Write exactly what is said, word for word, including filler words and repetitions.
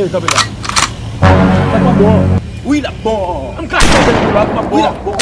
Ey, kanpe la. Sa pa bon. Wi, l ap bon. An krache anpil pou la, pa bon. Wi, l ap bon.